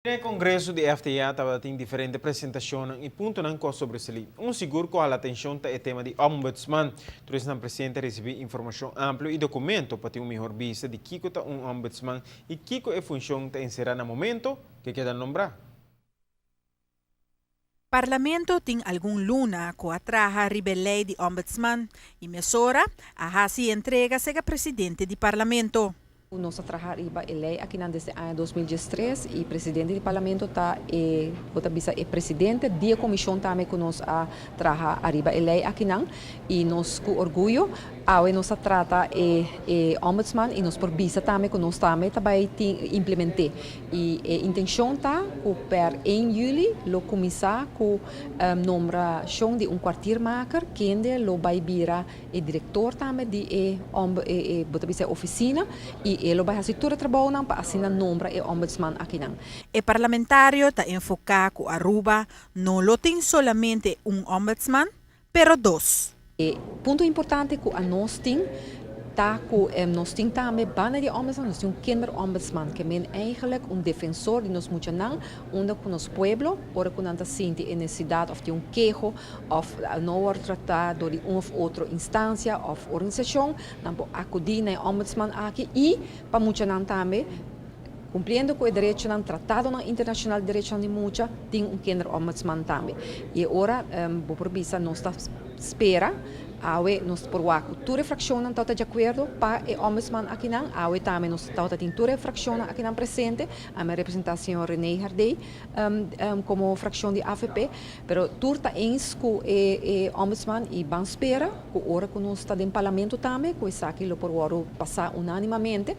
Den e kongreso di FTA tabatin diferente presentashonnan i puntonan ku a sobresalí. Un sigur ku a hala atenshon ta e tema di Ombudsman. Tur esnan presente a risibí informashon amplio i dokumento pa tin un mihor bista di kiko ta un ombudsman i kiko e funshon ta enserá na momento ku e keda nombrá. Parlamento tin algun luna ku a traha riba e lei di Ombudsman i mesora a hasi e entrega sega presidente di Parlamento. Nos a traha riba e ley akinan desde aña 2013 y presidente di Parlamento ta e, bo ta bisa e presidente di e comision tambe cu nos a traha ariba e ley akinan y nos cu orguyo awe nos a trata e e Ombudsman y nos por bisa tambe cu nos tambe ta bay tin implemente y e intencion ta cu per 1 juli lo cuminsa cu nombracion di un kwartiermaker kende lo bay bira E direktor tambe di e e bo ta bisa e ofisina i e lo bai hasi tur e trabounan pa asina nombra e ombudsman akinan. E parlamentario ta enfoká ku Aruba no lo tin solamente un ombudsman, pero dos. E punto importante ku anos tin ta ku nos tin tambe banda di e ombudsman nos tin un kinderombudsman ke men eigenlijk un defensor di nos muchanan unda ku nos pueblo ora ku nan ta sinti e nesesidat òf tin un keho òf no wòrdu tratá dor di un òf otro instansia òf organisashon, nan por akudí na e ombudsman aki i pa muchanan tambe, kumpliendo ku e derechonan, tratadonan internashonal di derechonan di mucha, tin un kinderombudsman tambe. I e ora bo por bisa nos ta spera awe nos por wak ku tur e frakshonnan tabata di akuerdo pa e ombudsman akinan, awe tambe nos tabata tin tur e frakshonnan akinan presente, ami a representá señor Rene Hardé komo frakshon di avp. Pero tur ta eens cu e e ombudsman y ban spera cu ora cu nos ta den parlamento tambe cu esaki lo por wordo pasa unanimamente.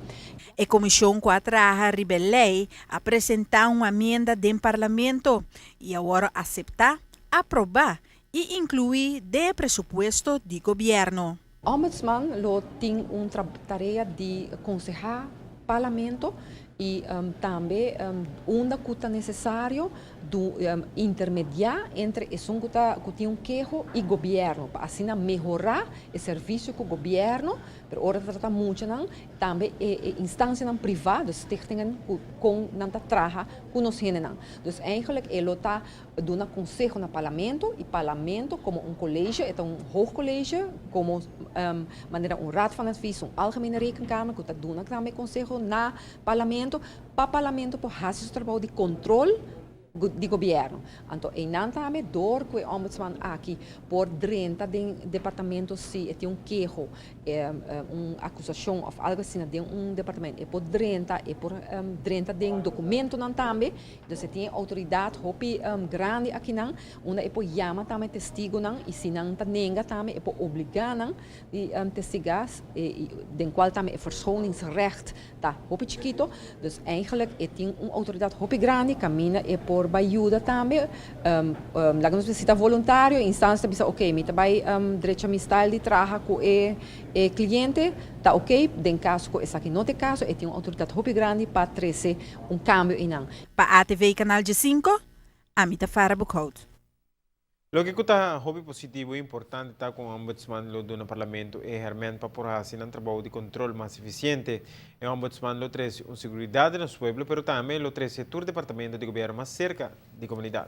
E comision cu a traha riba e ley a presenta un amienda den parlamento y a wordo acepta, aproba y inclui den e presupuesto di gobierno. Ombudsman lo tin un tarea di conseha parlamento y tambe unda cu ta necesario du intermediá entre esun ku ta ku tin un keho i gobièrnu pa asina mehorá e servisio ku gobièrnu, pero ora ta trata muchanan tambe e e instansianan privá, dus stichtingen ku kon nan ta traha ku nos hendenan. Dus eigenlijk e lo ta duna konseho na parlamento i parlamento komo un kolegio, e ta un hoog college komo manera un raad van advies, un algemene rekenkamer ku ta duna tambe konseho na parlamento Pa Parlamento por hasi su trabou di kontrol di gobièrnu. Anto einan tambe dor ku e ombudsman aki por drenta den departamento si e tin un keho, un akusashon òf algu asina den un departamento e por drenta, e por drenta den dokumentonan tambe. Dus e tin e outoridat hopi grandi akinan unda e por yama tambe testigunan i si nan ta nenga tambe e por obligá nan di testiga den kual tambe e verschoningsrecht ta hopi chikito, dus eigenlijk e tin un autoridad hopi grandi caminda e por bay yuda tambe, laga nos bisa si ta voluntario e instancia ta bisa ok mi ta bay drecha mi style di traha cu e e cliente ta ok, den caso cu esaki no ta e caso e tin un autoridad hopi grandi pa trece un cambio eynan. Pa ATV Canal 5, ami ta Farah Boekhout. Loke ku ta hopi positivo i importante ta ku Ombudsman lo duna Parlamento e hèrmènt pa por hasi nan trabou di kontrol mas efisiente. E Ombudsman lo trese un seguridat den nos pueblo pero tambe lo trese tur departamento di gobièrnu mas serka di komunidat.